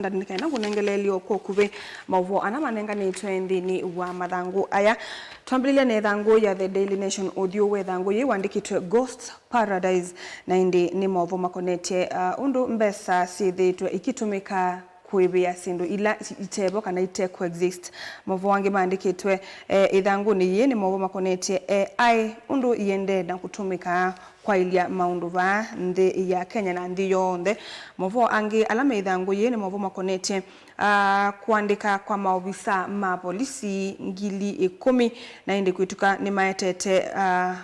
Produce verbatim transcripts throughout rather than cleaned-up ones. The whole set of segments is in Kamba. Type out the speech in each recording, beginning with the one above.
Standard nĩ kana ngũnengeleelye o kwa ũkuvĩ maũvoo ala manenganĩtwe nthĩnĩ wa mathangũ aya. Twambĩlĩlya na ĩthangũ ya The Daily Nation, ũthyũ wa ĩthangũ yĩĩ wandĩkĩtwe Ghost Paradise, na ĩndĩ nĩ maũvoo makonetye, ah, ũndũ mbesa syĩthĩĩtwe ikĩtũmĩka kũĩvĩa syĩndũ ila itevo kana ite coexist. Maũvoo angĩ maandĩkĩtwe, eh, ĩthangũnĩ yĩĩ nĩ maũvoo makonetye A I, ũndũ iendee na kũtũmĩka kwaĩlya maũndũ vaa nthĩ ya Kenya na nthĩ yonthe. Maũvoo angĩ ala me ĩthangũ yĩĩ nĩ maũvoo makonetye, ah, kũandĩka kwa maovisa ma volisi ngili ĩkũmi, na ĩndĩ kwĩtũka nĩmaetete, ah,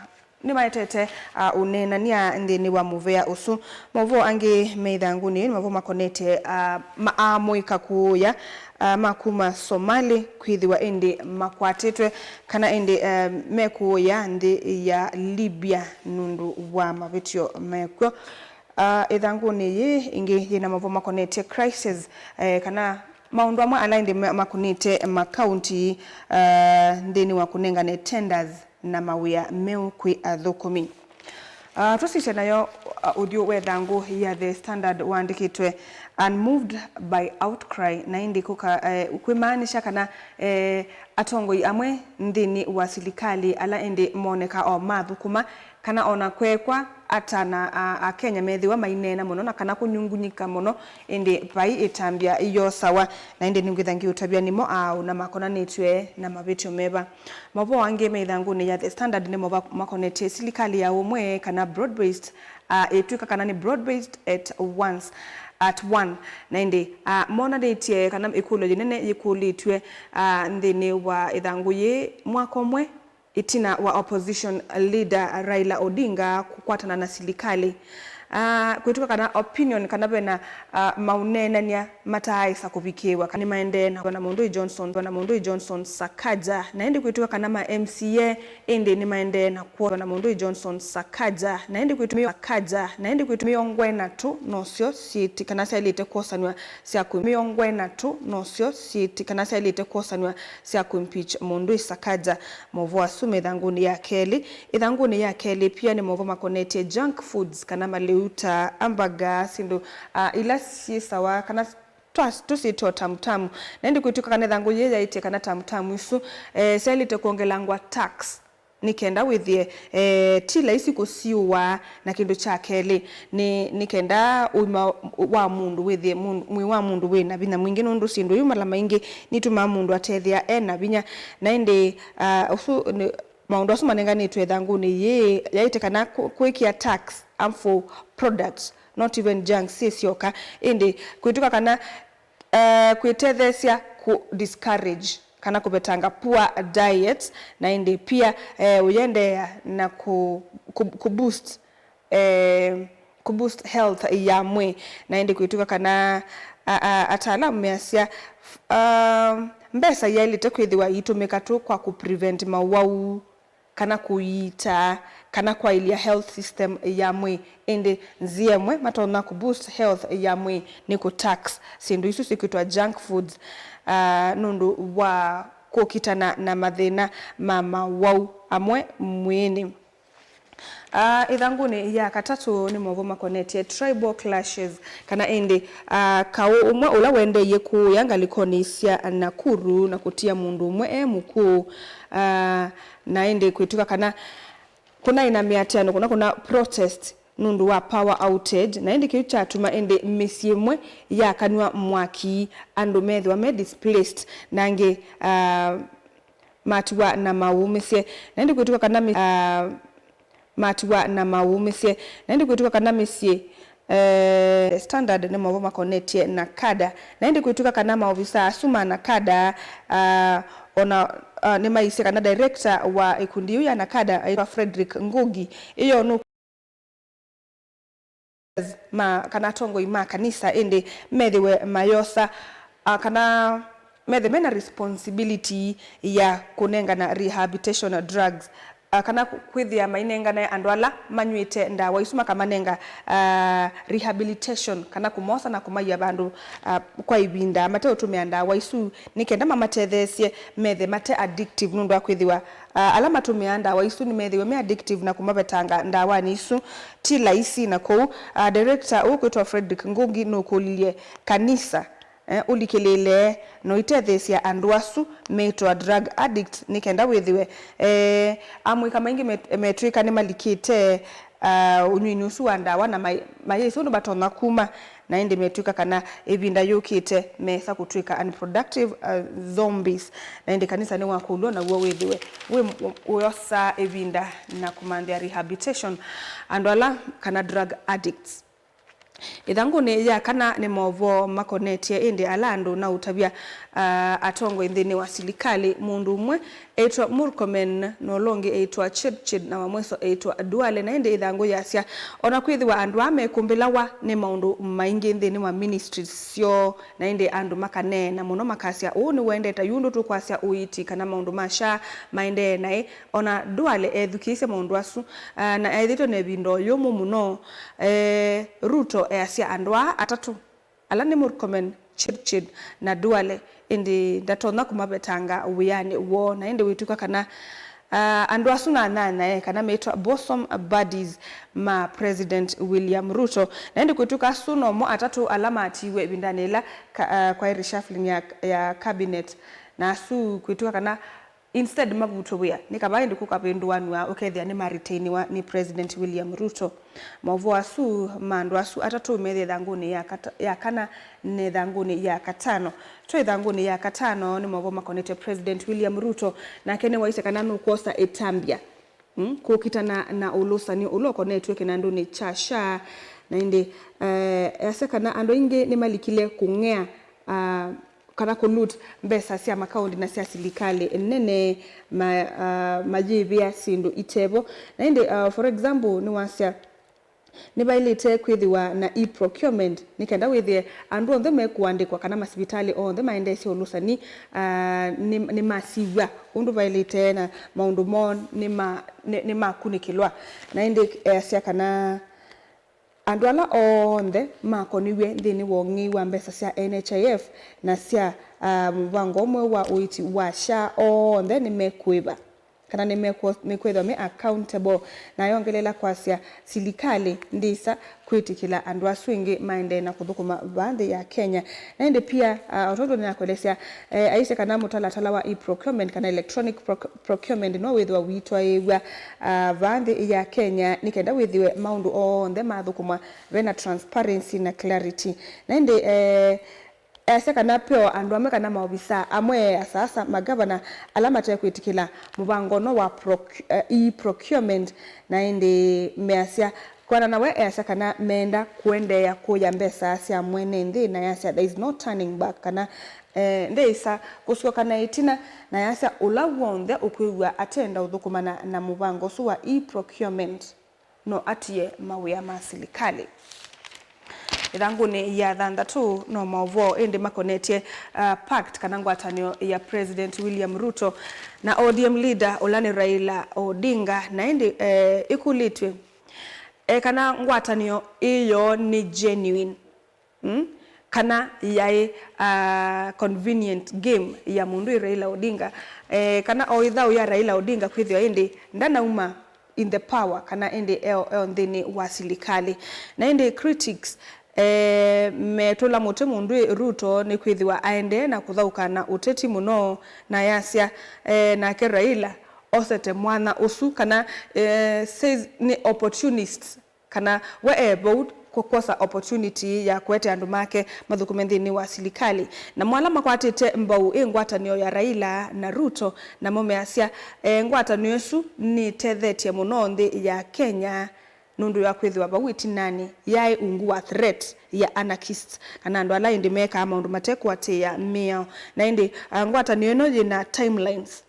nĩmaetete, ah, ũneenany'a nthĩnĩ wa mũvea ũsu. Maũvoo angĩ me ĩthangũnĩ yĩĩ nĩ maũvoo makonetye, ah, ma-, aamũĩka kũũya, ah, ma kuma Somali kwĩthĩwa ĩndĩ makwatĩtwe kana ĩndĩ, eh, mekũũya nthĩ ya Libya nũndũ wa mavĩtyo mekw'o. Ah, ĩthangũnĩ yĩĩ ĩngĩ yĩna maũvoo makonetye crisis, eh, kana maũndũ amwe ala ĩndĩ ma-, makũnĩte makaunti, ah, nthĩnĩ wa kũnengane tenders na mawĩa meũ kwĩ athũkũmi. Ah, tũsisye nayo, ah, ũthyũ wa ĩthangũ ya The Standard waandĩkĩtwe, "Unmoved by outcry," na ĩndĩ kũka, eh, kwĩmaanisha kana, eh, atongoi amwe nthĩnĩ wa silikalĩ ala ĩndĩ moneka o mathũkũma kana ona kwekwa ata na, a, Akenya methĩwa maineena mũno na kana kũnyungunyĩka mũno, ĩndĩ vai ĩtambya yosawa. Na ĩndĩ nĩngwĩtha ngĩũtavya nĩmo aaũ na makonanĩtw'e na mavĩtyo meva. Maũvoo angĩ me ĩthangũnĩ ya The Standard nĩmo va-, makonetye silikalĩ ya ũmwe kana broad-based, ah, ĩtw'ĩka kana nĩ broad-based at once, at one. Na ĩndĩ, ah, monanĩtye kana ĩkũlyo yĩnene yĩkũlĩtw'e, ah, nthĩnĩ wa ĩthangũ yĩĩ mwaka ũmwe ĩtina wa opposition leader Raila Odinga kũkwatana na silikalĩ. Ah, kwĩtw'ĩka kana opinion kana vena, ah, maũneenany'a mataaĩsa kũvikĩĩwa, kana nĩmaendee na, na mũndũ ĩ Johnson, na mũndũ ĩ Johnson Sakaja, na ĩndĩ kwĩtw'ĩka kana ma M C A ĩndĩ nĩmaendee na kwona mũndũ ĩ Johnson Sakaja, na ĩndĩ kwĩtw'ĩka Sakaja, na ĩndĩ kwĩtw'ĩka mĩongo ĩna tu nosyo syĩti kana syaĩlĩte kwosanw'a sya kwĩ-, mĩongo ĩna tu nosyo syĩti kana syaĩlĩte kwosanw'a sya kũimpeach mũndũ ĩ Sakaja. Maũvoo asu me ĩthangũnĩ ya kelĩ. Ĩthangũnĩ ya kelĩ pia nĩ maũvoo makonetye junk foods kana malĩu ta hamburger, syĩndũ, ah, ila syĩsawa kana twa-, tũsyĩtwa tamutamu. Na ĩndĩ kwĩtw'ĩka kana ĩthangũ yĩĩ yaĩtye kana tamutamu isu, eh, syaĩlĩte kwongelangwa tax nĩ kenda wĩthĩe, eh, ti laisi kũsiũa na kĩndũ kya kelĩ nĩ, nĩ kenda ũima wa mũndũ wĩthĩe, mũndũ, mwĩĩ wa mũndũ wĩ na vinya mwingĩ, nũndũ syĩndũ iu mala maingĩ nitumaa mũndũ atethĩa e na vinya. Na ĩndĩ, ah, ũsu nĩ, maũndũ asu manenganĩtwe ĩthangũnĩ yĩĩ yaĩte kana kũ-, kwĩkĩa tax harmful products, not even junk, syĩ syoka, ĩndĩ kwĩtw'ĩka kana, eh, kwĩtetheesya kũ discourage kana kũvetanga poor diets, na ĩndĩ pia, eh, ũyendeea na kũ, kũ, kũ boost, eh, kũ boost health ya mwĩĩ. Na ĩndĩ kwĩtw'ĩka kana, a, a, ataalamu measya, f-, ah, mbesa yaĩlĩte kwĩthĩwa iitũmĩka tu kwa kũ prevent mawau kana kũiita, kana kwaĩlya health system ya mwĩĩ. Ĩndĩ nzĩa ĩmwe matonya kũ boost health ya mwĩĩ nĩ kũ tax syĩndũ isu syĩkwĩtwa junk foods, ah, nũndũ wa kũkitana na mathĩna ma mawau amwe mwĩĩnĩ. Ah, ĩthangũnĩ ya katatũ nĩ maũvoo makonetye tribal clashes, kana ĩndĩ, ah, kaũ ũmwe ũla wendeeie kũũya ngalĩkonĩ sya Nakuru na kũtia mũndũ ũmwe e mũkw'ũ. Ah, na ĩndĩ kwĩtw'ĩka kana kũnaĩ na mĩatĩano, kũna, kũna protest nũndũ wa power outage, na ĩndĩ kĩu kyatuma ĩndĩ mĩsyĩ ĩmwe yakanw'a mwaki, andũ methĩwa me displaced, na angĩ, ah, matiwa na mawũmĩsye. Na ĩndĩ kwĩtw'ĩka kana mĩ-, ah, matiwa na mawũmĩsye. Na ĩndĩ kwĩtw'ĩka kana mĩsyĩ, eh, Standard nĩ maũvoo makonetye NACADA. Na ĩndĩ kwĩtw'ĩka kana maovisa asu ma NACADA, ah, ona, ah, nĩmaisye kana director wa ĩkundi yĩu ya NACADA aitwa Frederick Ngugi, ĩyo nũ ma, kana atongoi ma kanisa ĩndĩ methĩwe mayosa, ah, kana methĩwe mena responsibility ya kũnengana rehabilitation drugs, ah, kana kwĩthĩa mainengane andũ ala manyw'ĩte ndawa isu, makamanenga, ah, rehabilitation, kana kũmosa na kũmaia vandũ, ah, kwa ĩvinda mateũtũmĩa ndawa isu, nĩ kenda mamatetheesye methe mate addictive, nũndũ wa kwĩthĩwa, ah, ala matũmĩaa ndawa isu nĩmethĩwe me addictive na kũmavetanga ndawanĩ isu ti laisi. Na kwoou, ah, director ũkwĩtwa Frederick Ngugi nũkũlilye kanisa eh, ũlikĩlĩĩle na ũitetheesya andũ asu meĩtwa drug addict, nĩ kenda wĩthĩwe, eh, amũika maingĩ met-, metw'ĩka nĩmalikĩte, ah, ũnyw'ĩnĩ ũsu wa ndawa, na mai-, mayĩsĩ ũndũ matonya kuma, na ĩndĩ metw'ĩka kana ĩvinda yũkĩte meesa kũtw'ĩka unproductive, ah, zombies. Na ĩndĩ kanisa nĩwakũlw'a naw'o wĩthĩwe wĩ, wĩosaa ĩvinda na kũmanthĩa rehabilitation andũ ala kana drug addicts. Ĩthangũnĩ ya kana nĩ maũvoo makonetye ĩndĩ ala andũ na ũtavya, ah, atongoi nthĩnĩ wa silikalĩ. Mũndũ ũmwe eĩtwa Murkomen, na ũla ũngĩ eĩtwa Chirchir, na wa mwĩso eĩtwa Duale. Na ĩndĩ ĩthangũ yasya, o na kwĩthĩwa andũ aa mekũmbĩlawa nĩ maũndũ maingĩ nthĩnĩ wa ministries syoo, na ĩndĩ andũ makaneena mũno makasya, "Ũũ nĩũendete yu ũndũ tũkwasya ũiiti kana maũndũ ma SHA maendee naĩ." O na Duale ethukĩĩsye maũndũ asu, ah, na ethĩĩtwe na ĩvinda o yũmũ mũno. Eh, Ruto easya andũ aa atatũ, ala nĩ Murkomen, Chirchir, na Duale, ĩndĩ ndatonya kũmavetanga wĩanĩ woo. Na ĩndĩ wĩtw'ĩka kana, ah, andũ asu na anyanyae kana meĩtwa bosom buddies ma President William Ruto. Na ĩndĩ kwĩtw'ĩka asu nomo atatũ ala matiiwe ĩvindanĩ ĩla ka-, ah, kwaĩ reshuffling ya, ya cabinet. Na asu kwĩtw'ĩka kana instead mavutwe wĩa, nĩ kavaa ĩndĩ kũkavĩndũanw'a ũkethĩa nĩmaretainiwa nĩ President William Ruto. Maũvoo asu ma andũ asu atatũ methĩe ĩthangũnĩ ya kata-, ya kana na ĩthangũnĩ ya katano. Twe ĩthangũnĩ ya katano nĩ maũvoo makonetye President William Ruto, nake nĩwaisye kana nũkwosa ĩtambya, mm, kũkitana na ũlũsani ũla ũkonetw'e kĩnandũnĩ kya SHA. Na ĩndĩ, eh, easya kana andũ aingĩ nĩmalikile kũng'ea, ah, kana kũloot mbesa sya makaũndi na sya silikalĩ nene, ma-, ah, mayĩvĩa syĩndũ itevo. Na ĩndĩ, ah, for example, nĩwasya nĩvaĩlĩte kwĩthĩwa na e-procurement nĩ kenda wĩthĩe andũ onthe mekũandĩkwa kana masivitalĩ onthe maendeesye ũlũsani, ah, nĩ, nĩmasiw'a ũndũ vaĩlĩte na maũndũ moo nĩma-, nĩ-, nĩmakunĩkĩlwa. Na ĩndĩ easya kana andũ ala onthe makoniw'e nthĩnĩ wa ũng'ei wa mbesa sya N H I F na sya, ah, mũvango ũmwe wa ũiiti wa SHA onthe nĩmekũĩva kana nĩmekwĩthwa me accountable. Na ayongelela kwasya, silikalĩ ndĩsa kwĩtĩkĩla andũ asu ĩngĩ maendee na kũthũkũma vaa nthĩ ya Kenya. Na ĩndĩ pia, ah, o tondũ nĩnakwelesya, eh, aisye kana mũtalatala wa e-procurement kana electronic proc-, procurement no wĩthĩwa witwaĩĩw'a, ah, vaa nthĩ ya Kenya nĩ kenda wĩthĩwe maũndũ onthe mathũkũmwa vena transparency na clarity. Na ĩndĩ, eh, easya kana peo andũ amwe kana maovisaa amwe, asaasa, magavana, ala matekwĩtĩkĩla mũvango ũno wa proc-, eh, e-procurement, na ĩndĩ measya, kwana nawe easya kana meenda kũendeea kũya mbesa sya mwene nthĩ, na yasya, "There is no turning back," kana, eh, ndeĩsa kũsyoka na ĩtina, na yasya, "Ũla w'onthe ũkwĩw'a atenda ũthũkũmana na mũvango ũsu wa e-procurement no atie mawĩa ma silikalĩ." Ĩthangũnĩ ya thanthatũ no maũvoo ĩndĩ makonetye, uh, pact kana ngwatanĩo ya President William Ruto na O D M leader ũla nĩ Raila Odinga, na ĩndĩ, eh, ĩkũlĩtw'e, eh, kana ngwatanĩo ĩyo nĩ genuine. Mm? Kana yaĩ, ah, convenient game ya mũndũ ĩ Raila Odinga, eh, kana o ĩthaũ ya Raila Odinga kwĩthĩwa ĩndĩ ndanauma in the power, kana ĩndĩ eo, eo nthĩnĩ wa silikalĩ. Na ĩndĩ critics, eh, metũla mũtĩ mũndũ ĩ Ruto nĩ kwĩthĩwa aendee na kũthaũka na ũteti mũno, na yasya, eh, nake Raila osete mwanya ũsu, kana, eh, says nĩ opportunists, kana we e vau kũ-, kwosa opportunity ya kũete andũ make mathũkũme nthĩnĩ wa silikalĩ. Namo ala makwatĩte mbau ĩ ngwatanĩo ya Raila na Ruto, namo measya, eh, ngwatanĩo ĩsu nĩtethetye mũno nthĩ ya Kenya, nũndũ wa kwĩthĩwa vau ĩtinanĩ yaĩ ungu wa threat ya anarchists, kana andũ ala ĩndĩ mekaa maũndũ matekũatĩĩa mĩao. Na ĩndĩ, ah, ngwatanĩo ĩno yĩna timelines.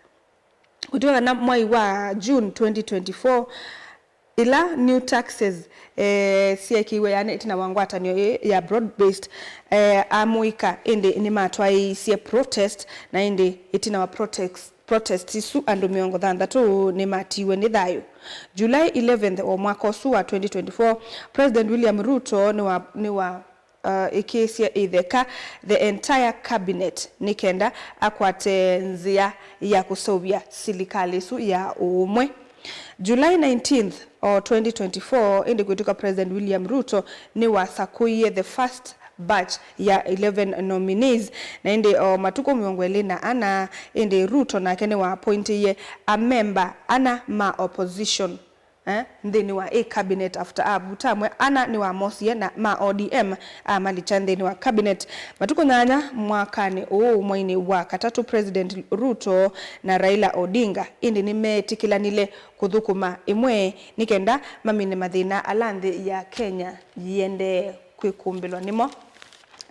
Kũtw'ĩka kana mwai wa June twenty twenty-four, ĩla new taxes, eh, syeekĩiwe, yani ĩtina wa ngwatanĩo ĩĩ ya broad-based, eh, amũika ĩndĩ nĩmatwaĩĩsye protest, na ĩndĩ ĩtina wa protest, protest isu andũ mĩongo thanthatũ nĩmatiiwe nĩ thayũ. July eleventh wa mwaka ũsu wa twenty twenty-four, President William Ruto nĩwa, nĩwa uh, ĩkĩĩsye ĩtheka the entire cabinet nĩ kenda akwate nzĩa ya kũseũvya silikalĩ ĩsu ya ũũmwe. July nineteenth o twenty twenty-four, ĩndĩ kwĩtw'ĩka President William Ruto nĩwasakũie the first batch ya eleven nominees. Na ĩndĩ o matukũ mĩongo ĩlĩ na ana, ĩndĩ Ruto nake nĩwaappointie amemba ana ma opposition, eh, nthĩnĩ wa ĩ cabinet after avuta amwe ana nĩwamosie na ma O D M amalikya nthĩnĩ wa cabinet. Matukũ nyanya mwakanĩ ũũ, mwainĩ wa katatũ, President Ruto na Raila Odinga ĩndĩ nĩmeetĩkĩlanile kũthũkũma ĩmwe nĩ kenda mamine mathĩna ala nthĩ ya Kenya yĩendee kwĩkumbĩlwa nĩmo.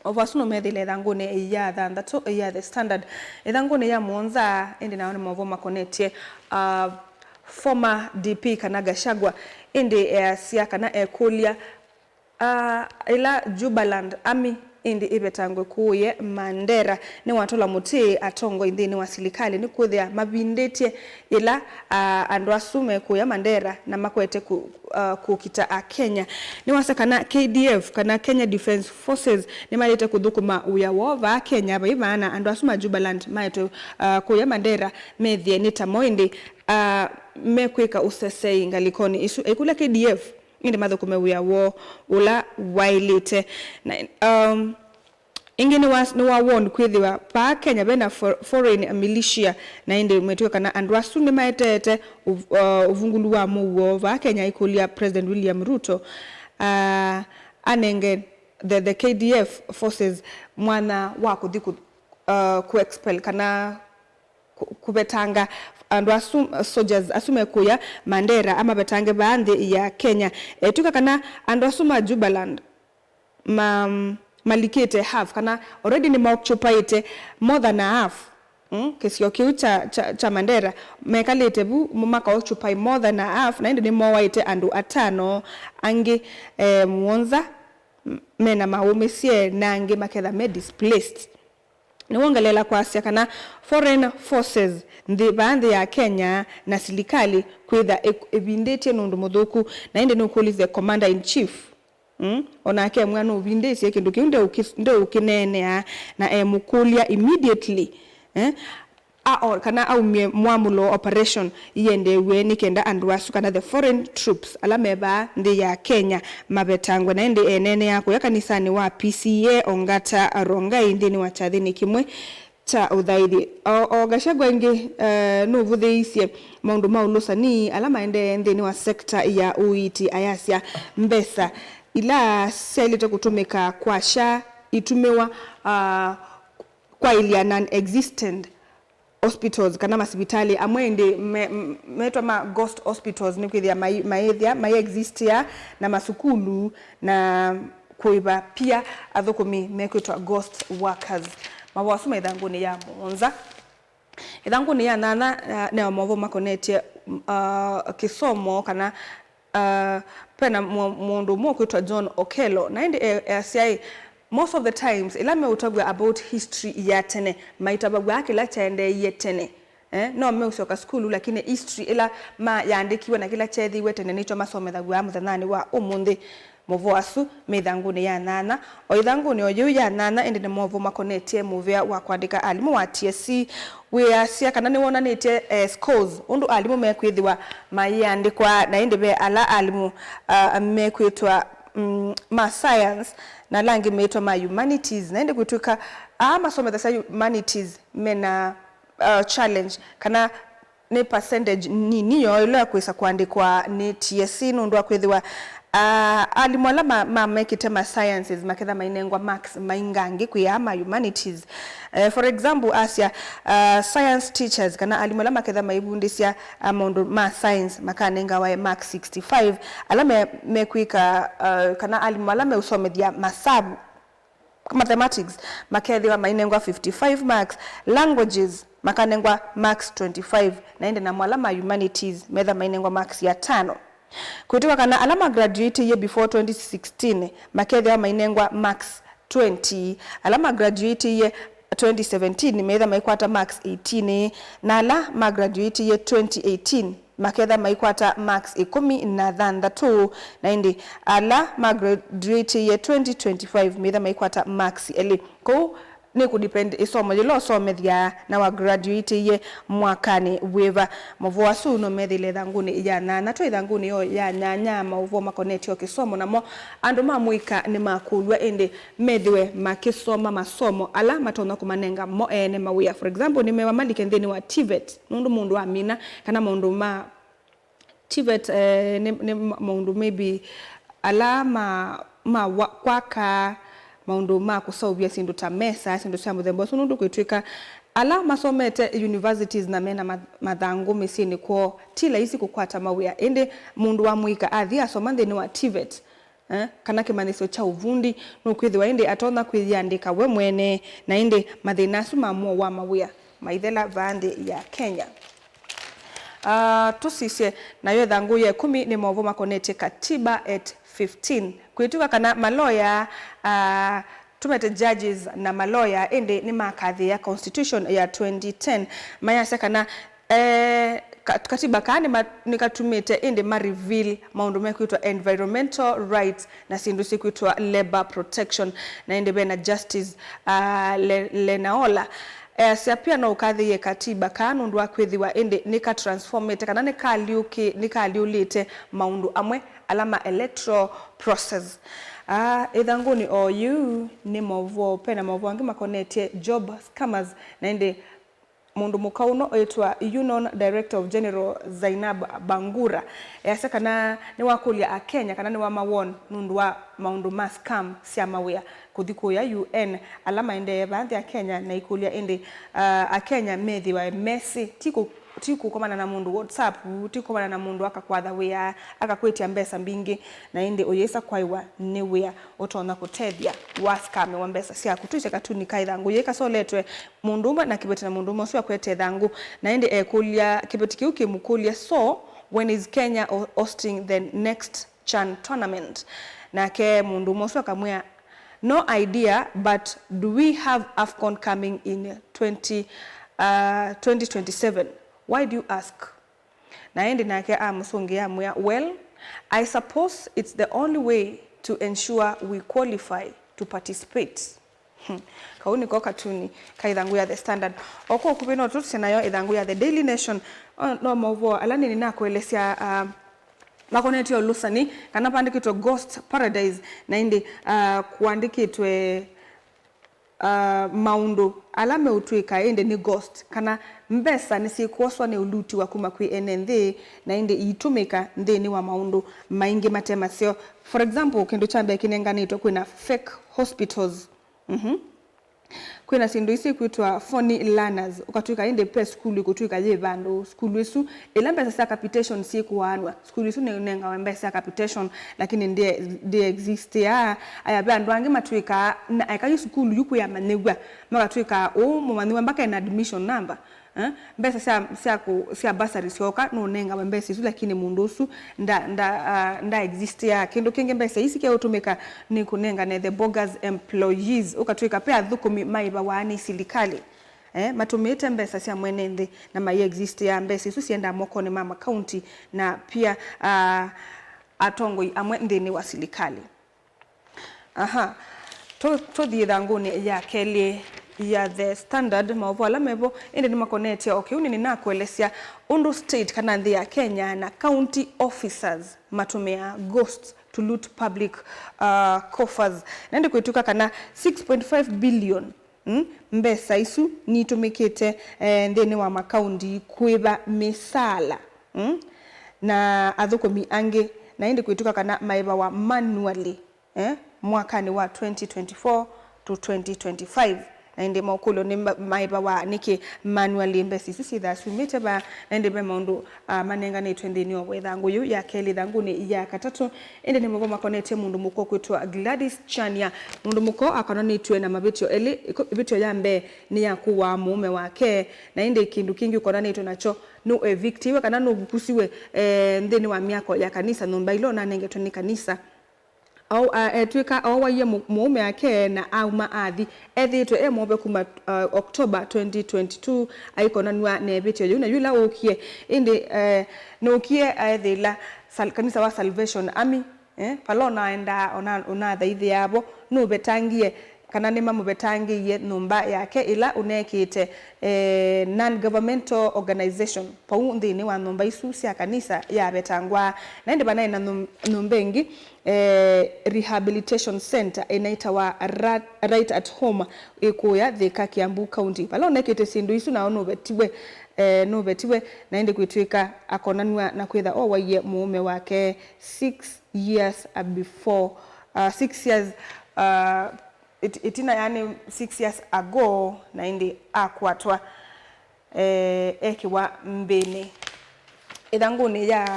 Ovo asu nũmethĩile ĩthangũnĩ ya thanthatũ ya The Standard. Ĩthangũnĩ ya mũonza ĩndĩ nao nĩ maũvoo makonetye, uh, former D P kana Gachagua, ĩndĩ easya kana ekũlya, uh, ĩla Jubaland Army ĩndĩ ĩvetangwe kũũye Mandera nĩwatũla mũtĩ atongoi nthĩnĩ wa silikalĩ nĩkwĩthĩa mavindĩtye yĩla, ah, andũ asu mekũya Mandera na makwete kũ-, ah, kũkita Akenya. Nĩwasya kana K D F kana Kenya Defence Forces nĩmaĩlĩte kũthũkũma wĩa woo vaa Kenya vai vaana andũ asu ma Jubaland maetwe, ah, kũya Mandera methĩe nĩ tamo ĩndĩ, ah, mekwĩka ũsesei ngalĩkonĩ isu. Ekũlya K D F ĩndĩ mathũkũme wĩa woo ũla waĩlĩte. Na, um, ĩngĩ nĩwa, nĩwa warned kwĩthĩwa vaa Kenya vena for-, foreign militia, na ĩndĩ metw'ĩka kana andũ asu nĩmaeteete ũv-, uh, ũvungũlu wa mũuo vaa Kenya, aikũlya President William Ruto, uh, anenge the, the K D F forces mwanya wa kũthi kũ-, uh, kũ-expel kana kũ-, kũvetanga andũ asu, uh, soldiers asu mekũya Mandera amavetange vaa nthĩ ya Kenya. Etw'ĩka kana andũ asu ma Jubaland ma-, malikĩte half, kana already nĩmaoccupaĩte more than a half, mm, kĩsio kĩu kya, kya, kya Mandera. Mekalĩte vu, makaoccupy more than a half, na ĩndĩ nĩmoaĩte andũ atano angĩ, eh, mũonza, m-, mena maũmĩsye, na angĩ maketha me displaced. Nĩwongeleela kwasya kana foreign forces nthĩ, vaa nthĩ ya Kenya na silikalĩ kwĩtha ĩ-, ĩvindĩtye nũndũ mũthũku, na ĩndĩ nũkũlĩsye commander in chief. Mm? O nake emwĩa nũvindĩsye kĩndũ kĩu ndeũkĩ-, ndeũkĩneenea, na emũkũlya immediately, eh? A-, o-, kana aumye mwamũlo operation iendeew'e nĩ kenda andũ asu kana the foreign troops ala me vaa nthĩ ya Kenya mavetangwe. Na ĩndĩ eneenea kũya kanisanĩ wa P C E A Ongata Rongai nthĩnĩ wa kyathĩnĩ kĩmwe kya ũthaithi. O, o Gachagua ĩngĩ, eh, nũvũthĩĩisye maũndũ ma ũlũsani ala maendee nthĩnĩ wa sekta ya ũiiti, ayasya mbesa ila syaĩlĩte kũtũmĩka kwa SHA itumĩwa, ah, kwaĩlya non-existent hospitals kana masivitalĩ amwe ĩndĩ me-, m-, metwa ma ghost hospitals, nĩkwĩthĩa mai-, maĩthĩa mai-existia na masukulu na kũĩva pia athũkũmi mekwĩtwa ghost workers. Mavoo asu me ĩthangũnĩ ya mũonza. Ĩthangũnĩ ya nyanya, ah, nĩ maũvoo makonetye, ah, kĩsomo kana, ah, vena mũ-, mũndũ ũmwe ũkwĩtwa John Okello, na ĩndĩ e-, easya ĩ, most of the times ĩla meũtavw'a about history ya tene, maitavaw'a kĩla kyaendeeie tene. Eh, no meũsyoka sukulu, lakini history ĩla ma-, yaandĩkiwe na kĩla kyeethĩiwe tene nĩkyo masomethaw'a mũthenyanĩ wa ũmũnthĩ. Mavoo asu me ĩthangũnĩ ya nyanya. O ĩthangũnĩ o yĩu ya nyanya, ĩndĩ nĩ maũvoo makonetye mũvea wa kũandĩka alimũ wa T S C wĩasya kana nĩwonanĩtye, eh, scores ũndũ alimũ mekwĩthĩwa mayĩandĩkwa, na ĩndĩ ve ala alimũ, ah, mekwĩtwa, mm, ma science na ala angĩ meĩtwa ma humanities, na ĩndĩ kwĩtw'ĩka aa masomethasya humanities mena, ah, challenge kana nĩ percentage nini yoo ĩla ĩkwĩsa kũandĩkwa nĩ T S C, nũndũ wa kwĩthĩwa, ah, alimũ ala ma-, mamekĩte ma sciences maketha mainengwa marks maingangĩ kwĩ aa ma humanities. Eh, for example, asya, ah, science teachers kana alimũ ala maketha maivundĩsya, ah, maũndũ ma science makanengawa marks sixty-five, ala me-, mekwĩka, ah, kana alimũ ala meũsomethya masavu, mathematics, makethĩwa mainengwa fifty-five marks, languages makanengwa marks twenty-five, na ĩndĩ namo ala ma humanities metha mainengwa marks ya tano. Kwĩtĩwa kana ala ma graduatĩie before twenty sixteen makethĩwa mainengwa marks twenty, ala ma graduatĩie twenty seventeen metha maikwata marks eighteen, na ala ma graduatĩie twenty eighteen maketha maikwata marks ĩkũmi na thanthatũ, na ĩndĩ ala ma graduatĩie twenty twenty-five metha maikwata marks elĩ. Kwoou nĩ kũ depend ĩsomo yĩla ũsomethya na wa graduateie mwakanĩ wĩva. Maũvoo asu no methĩle ĩthangũnĩ ya nyanya. Twa ĩthangũnĩ yo ya nyanya, maũvoo makonetye o kĩsomo namo, andũ ma mũika nĩmakũlw'a ĩndĩ methĩwe makĩsoma masomo ala matonya kũmanenga mo ene mawĩa. For example, nĩmewa malike nthĩnĩ wa TVET, nũndũ mũndũ amina kana maũndũ ma TVET, eh, nĩ, nĩ ma-, maũndũ maybe ala ma, ma wa-, kwaka, maũndũ ma kũseũvya syĩndũ ta mesa, syĩndũ sya mũthemba ũsu, nũndũ kwĩtw'ĩka ala masomete universities na mena ma-, mathangũ mĩsyĩnĩ kwoo, ti laisi kũkwata mawĩa. Ĩndĩ mũndũ wa mũika athi asoma nthĩnĩ wa TVET, eh, kana kĩmanyĩsyo kya ũvundi, nũkwĩthĩwa ĩndĩ atonya kwĩyĩandĩka we mwene, na ĩndĩ mathĩna asu ma mũo wa mawĩa maithela vaa nthĩ ya Kenya. Ah, tũsisye nayo ĩthangũ ya ĩkũmi nĩ maũvoo makonetye Katiba at fifteen. Kwĩtw'ĩka kana maloya, ah, tũmete judges na maloya ĩndĩ nĩmakathĩĩa constitution ya twenty ten, mayasya kana, eh, ka-, katiba kaa nĩma-, nĩkatumĩte ĩndĩ ma reveal maũndũ mekwĩtwa environmental rights na syĩndũ syĩkwĩtwa labor protection, na ĩndĩ vena Justice, ah, Le-, Lenaola. Easya pia no ũkathĩĩe katiba kaa nũndũ wa kwĩthĩwa ĩndĩ nĩka transformĩte kana nĩkalyũkĩ-, nĩkalyũlĩte maũndũ amwe ala ma electoral process. Ah, ĩthangũnĩ o yĩu nĩ maũvoo, pena maũvoo angĩ makonetye job scammers, na ĩndĩ mũndũ mũka ũno wĩtwa Union Director of General Zainab Bangura easya kana nĩwakũlya Akenya kana nĩwamawon nũndũ wa maũndũ ma scam sya mawĩa kũthi kũya U N ala maendee vaa nthĩ ya Kenya, na ikũlya ĩndĩ, ah, Akenya methĩwe mesĩ ti kũ-, ti kũkomana na mũndũ WhatsApp, ti kũkomana na mũndũ akakwatha wĩa, akakwĩtya mbesa mbingĩ, na ĩndĩ ũyĩsa kwaĩwa nĩ wĩa ũtonya kũtethya waskamewa mbesa syaku. Twĩsye katuni ka ĩthangũ yĩĩ kasoletwe mũndũ ũmwe na kĩveti, na mũndũ ũmwe ũsu akwete ĩthangũ, na ĩndĩ ekũlya, kĩveti kĩu kĩmũkũlya, "So, when is Kenya ho-, hosting the next CHAN tournament?" Nake mũndũ ũmwe ũsu akamwĩa, "No idea, but do we have AFCON coming in twenty, uh, twenty twenty-seven? Why do you ask?" Na ĩndĩ nake amũsũngĩa amwĩa, "Well, I suppose it's the only way to ensure we qualify to participate." Hmm. Kau nĩko katuni ka ĩthangũ ya The Standard. O kwa ũkuvĩ no tũtũsye nayo ĩthangũ ya The Daily Nation. O, no maũvoo ala nĩnĩ nakũelesya, ah, makonetye ũlũsani kana vandĩkĩtwe Ghost Paradise, na ĩndĩ, ah, kũandĩkĩtwe, ah, maũndũ ala meũtw'ĩka ĩndĩ nĩ ghost, kana mbesa nĩsyĩkwoswa nĩ ũluti wa kuma kwĩ ene nthĩ, na ĩndĩ iitũmĩka nthĩnĩ wa maũndũ maingĩ mate maseo. For example, kĩndũ kya mbee kĩnenganĩtwe, kwĩna fake hospitals. Mhm. Kwĩna syĩndũ isi ikwĩtwa phony learners, ũkatwĩka ĩndĩ ve sukulu ĩkũtwĩka yĩ vandũ, sukulu ĩsu, ĩla mbesa sya capitation syĩkũaanw'a, sukulu ĩsu nĩnengawe mbesa sya capitation, lakini ndĩ, ndĩ existia. Aya, ve andũ angĩ matwĩkaa, na eka yu sukulu yu kwĩ amanyĩw'a, makatwĩka ũu mũmanyĩw'a mbaka ena admission number. Eh? Mbesa sya, sya, kũ, sya bursary syoka, nũnengawe mbesa isu, lakini mũndũ ũsu nda, nda, ah, nda existia. Kĩndũ kĩngĩ mbesa isi kĩũtũmĩka nĩ kũnengane the bogus employees. Ũkatwĩka ve athũkũmi maĩvawa nĩ silikalĩ. Eh, matũmĩĩte mbesa sya mwene nthĩ na mai existia. Mbesa isu siendaa mokonĩ ma makaunti na pia, ah, atongoi amwe nthĩnĩ wa silikalĩ. Aha. Tũ-, tũthi ĩthangũnĩ ya kelĩ ya The Standard, maũvoo ala mevo, ĩndĩ nĩmakonetye o kĩu nĩnĩ nakũelesya ũndũ state kana nthĩ ya Kenya na county officers matũmĩaa ghost to loot public, uh, coffers. Na ĩndĩ kwĩtw'ĩka kana six point five billion, mm, mbesa isu nitũmĩkĩte, eh, nthĩnĩ wa makaunti kwĩva mĩsaala, mm, na athũkũmi angĩ, na ĩndĩ kwĩtw'ĩka kana maĩvawa manually, eh, mwakanĩ wa twenty twenty-four to twenty twenty-five. Na ĩndĩ maũkũlyo nĩ ma-, maĩvawa nĩkĩ manually mbesa isu syĩthaa syumĩte va, na ĩndĩ ve maũndũ, ah, manenganĩtwe nthĩnĩ wa ĩthangũ yĩu ya kelĩ. Ĩthangũnĩ ya katatũ, ĩndĩ nĩ maũvoo makonetye mũndũ mũka ũkwĩtwa Gladys Chania. Mũndũ mũka akonanĩtw'e na mavĩtyo elĩ, ĩko-, ĩvĩtyo ya mbee nĩ ya kũaa mũũme wake, na ĩndĩ kĩndũ kĩngĩ ũkonanĩtwe nakyo nũ evictiwe kana nũvukusiwe, eh, nthĩnĩ wa myako ya kanisa, nyũmba ila ũnanengetwe nĩ kanisa. Au-, a-, etw'ĩka oowaie mũ-, mũũme ake na auma athi. Ethĩĩtwe e mwove kuma, uh, October twenty twenty-two aikonanw'a na ĩvĩtyo yĩu, na yĩla ũkie, ĩndĩ, eh, nũkie aethĩĩla Sal-, kanisa wa Salvation Army, eh, vala ũnaendaa, ũna-, ũnathaithĩaa vo, nũvetangie kana nĩmamũvetangĩie nyũmba yake ĩla ũnekĩte, eh, non-governmental organization vau nthĩnĩ wa nyũmba isu sya kanisa yavetangwa. Na ĩndĩ vanaĩ na nyũm-, nyũmba ĩngĩ, eh, rehabilitation center ĩnaĩtawa Ra-, Right at Home ĩ kũya Thika, Kiambu County. Vala ũnekĩte syĩndũ isu nao nũvetiwe, eh, nũvetiwe, na ĩndĩ kwĩtw'ĩka akonanw'a na kwĩtha owaie mũũme wake six years, uh, before, uh, six years, uh, it-, ĩtina, yani six years ago, na ĩndĩ akwatwa, eh, ekĩwa mbĩnĩ. Ĩthangũnĩ ya,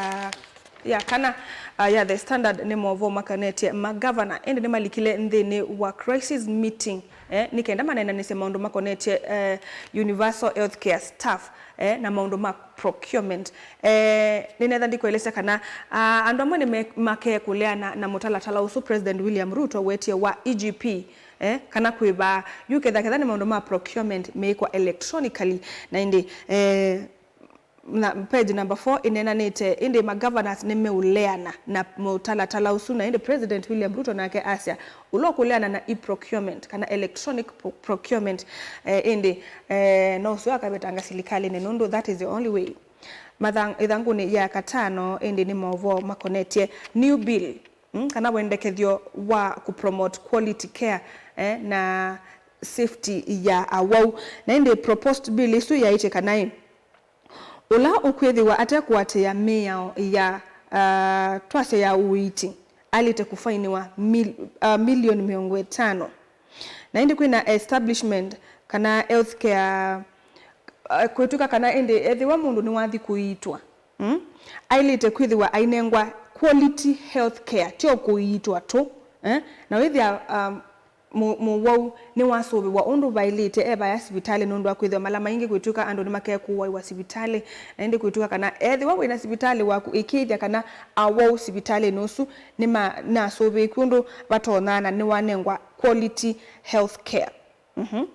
ya kana, uh, ya The Standard nĩ maũvoo makonetye magavana, ĩndĩ nĩmalikile nthĩnĩ wa crisis meeting, eh, nĩ kenda maneenanĩsye maũndũ makonetye, eh, universal healthcare staff, eh, na maũndũ ma procurement. Eh, nĩnetha ndikũelesya kana, ah, andũ amwe nĩmakekũleana na mũtalatala ũsu President William Ruto wetie wa E G P, eh, kana kwĩva yu ketha ketha nĩ maũndũ ma procurement meĩkwa electronically. Na ĩndĩ, eh, na page number four ĩneenanĩte, ĩndĩ ma governors nĩmeũleana na mũtalatala ũsu, na ĩndĩ President William Ruto nake asya, ũla ũkũleana na e-procurement kana electronic pro-, procurement, eh, ĩndĩ, eh, no ũseo akavetanga silikalĩnĩ, nũndũ that is the only way. Mathang-, ĩthangũnĩ ya katano ĩndĩ nĩ maũvoo makonetye new bill, mm, kana wendekethyo wa kũpromote quality care, eh, na safety ya awau. Na ĩndĩ proposed bill ĩsu yaĩtye kana ĩ, ũla ũkwĩthĩwa atekũatĩĩa mĩao ya, ah, twasya ya ũiiti, aĩlĩte kũfainĩwa mil-, ah, milioni mĩongo ĩtano. Na ĩndĩ kwĩna establishment kana healthcare, ah, kwĩtw'ĩka kana ĩndĩ ethĩwa mũndũ nĩwathi kũiitwa, mm, aĩlĩte kwĩthĩwa ainengwa quality healthcare, tyo kũiitwa tũ, eh? Na wĩthĩa, um, Mũ-, mũwau nĩwasũvĩwa ũndũ vaĩlĩte e vaya sivitalĩ, nũndũ wa kwĩthĩwa mala maingĩ kwĩtw'ĩka andũ nĩmakekũaĩwa sivitalĩ. Na ĩndĩ kwĩtw'ĩka kana ethĩwa wĩna sivitalĩ waku, ĩkĩĩthya kana awau sivitalĩnĩ ũsu nĩma-, nasũvĩĩkw'e ũndũ vatonyana, nĩwanengwa quality health care. Mhm.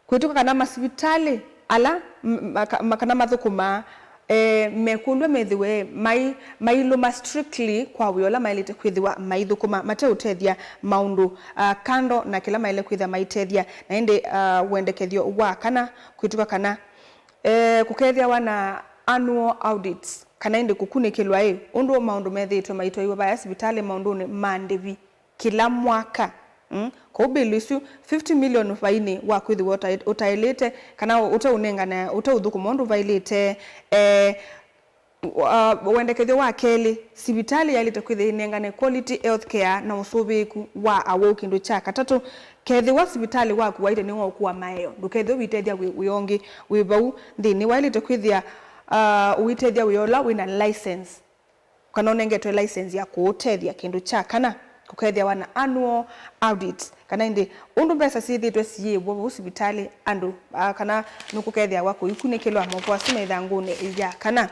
Kwĩtw'ĩka kana masivitalĩ ala m-, maka-, ma-, kana mathũkũmaa, eh, mekũlw'a methĩwe mai-, mailũma strictly kwa wĩa ũla maĩlĩte kwĩthĩwa maithũkũma, mateũtethya maũndũ, ah, kando na kĩla maĩle kwĩthĩa maitethya. Na ĩndĩ, ah, wendekethyo wa kana kwĩtw'ĩka kana, eh, kũkethĩawa na annual audits, kana ĩndĩ kũkunĩkĩlwa ĩ ũndũ maũndũ methĩĩtwe maitwaiwe vaya sivitalĩ maũndũnĩ ma ndĩvi kĩla mwaka. Mm? Kwoou bill ĩsu, fifty million vainĩ wa kwĩthĩwa ũtaĩ-, ũtaĩlĩte, kana ũteũnengane, ũteũthũkũma ũndũ vaĩlĩte. Eh, uh, wendekethyo wa kelĩ, sivitalĩ yaĩlĩte kwĩthĩa ĩnengane quality health care na ũsũvĩĩku wa awau. Kĩndũ kya katatũ, kethĩwa sivitalĩ waku waĩte nĩwaũkua maeo, ndũkethĩwe ũitethya wĩ, wĩ ũngĩ wĩ vau nthĩnĩ. Waĩlĩte kwĩthĩa, uh, ũitethya wĩ ũla wĩna license, kana ũnengetwe license ya kũũtethya. Kĩndũ kya kana, kũkethĩawa na annual audit, kana ĩndĩ ũndũ mbesa syĩthĩĩtwe siyĩĩvwa vau sivitalĩ andũ, ah, kana nũkũkethĩawa kũikunĩkĩlwa. Maũvoo asu me ĩthangũnĩ ya kana.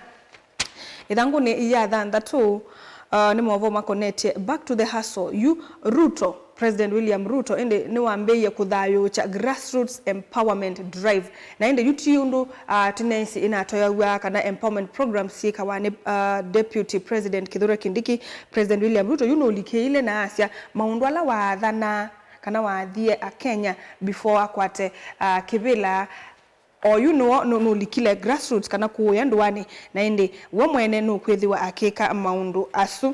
Ĩthangũnĩ ya thanthatũ, ah, nĩ maũvoo makonetye back to the hustle. Yu Ruto, President William Ruto ĩndĩ nĩwambĩĩie kũthayũũkya grassroots empowerment drive. Na ĩndĩ yu ti ũndũ, ah, tene ĩsĩ ĩnatoeaw'a kana empowerment programs syĩkawa nĩ, ah, Deputy President Kithure Kindiki. President William Ruto yu nũlikĩĩile na asya maũndũ ala waathanaa kana waathie Akenya before akwate, ah, kĩvĩla. O yu nĩwe nũ-, nũlikile grassroots kana kũũya ndũanĩ, na ĩndĩ we mwene nũkwĩthĩwa akĩka maũndũ asu.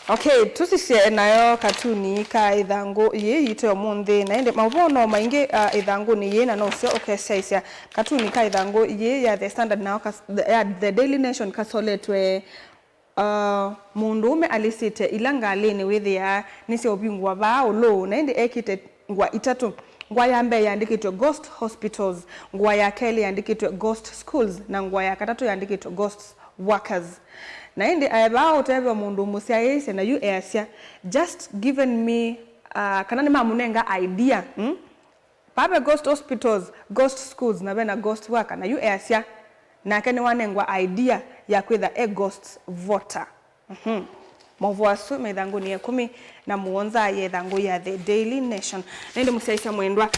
Okay, tũsisye nayo katuni ka ĩthangũ yĩĩ yitũ ya ũmũnthĩ. Na ĩndĩ maũvoo no maingĩ, ah, ĩthangũnĩ yĩĩ, na no ũseo ũkesyaĩsya katuni ka ĩthangũ yĩĩ ya The Standard nao kas-, ya The Daily Nation kasoletwe, ah, mũndũũme alĩsĩte ila ngalĩnĩ wĩthĩaa nĩsyaũvingũa vaa ũlũ, na ĩndĩ ekĩte ngũa itatũ. Ngũa ya mbee yandĩkĩtwe ghost hospitals, ngũa ya kelĩ yandĩkĩtwe ghost schools, na ngũa ya katatũ yandĩkĩtwe ghost workers. Na ĩndĩ aĩ vaa ũteve o mũndũ ũmũsyaĩĩsya, na yu easya, "Just given me, ah," kana nĩmamũnenga idea, mm? Vaa ve ghost hospitals, ghost schools, na vena ghost worker, na yu easya, nake nĩwanengwa idea ya kwĩtha e ghost voter. Mhm. Maũvoo asu me ĩthangũnĩ ya ĩkũmi na mũonza ya ĩthangũ ya The Daily Nation. Na ĩndĩ mũsyaĩĩsya mwendwa,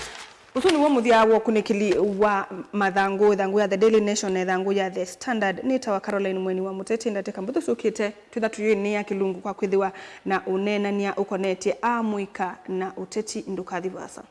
Ũsu nĩw'o mũthya wa ũkunĩkĩli wa mathangũ, ĩthangũ ya The Daily Nation na ĩthangũ ya The Standard. Nĩtawa Caroline Mweni wa Mũteti. Ndatĩka mbũthũ syũkĩte, twĩtha tũyũinĩa kĩlungu kwa kwĩthĩwa na ũneenany'a ũkonetye amũika na ũteti. Ndũkathi vaasa.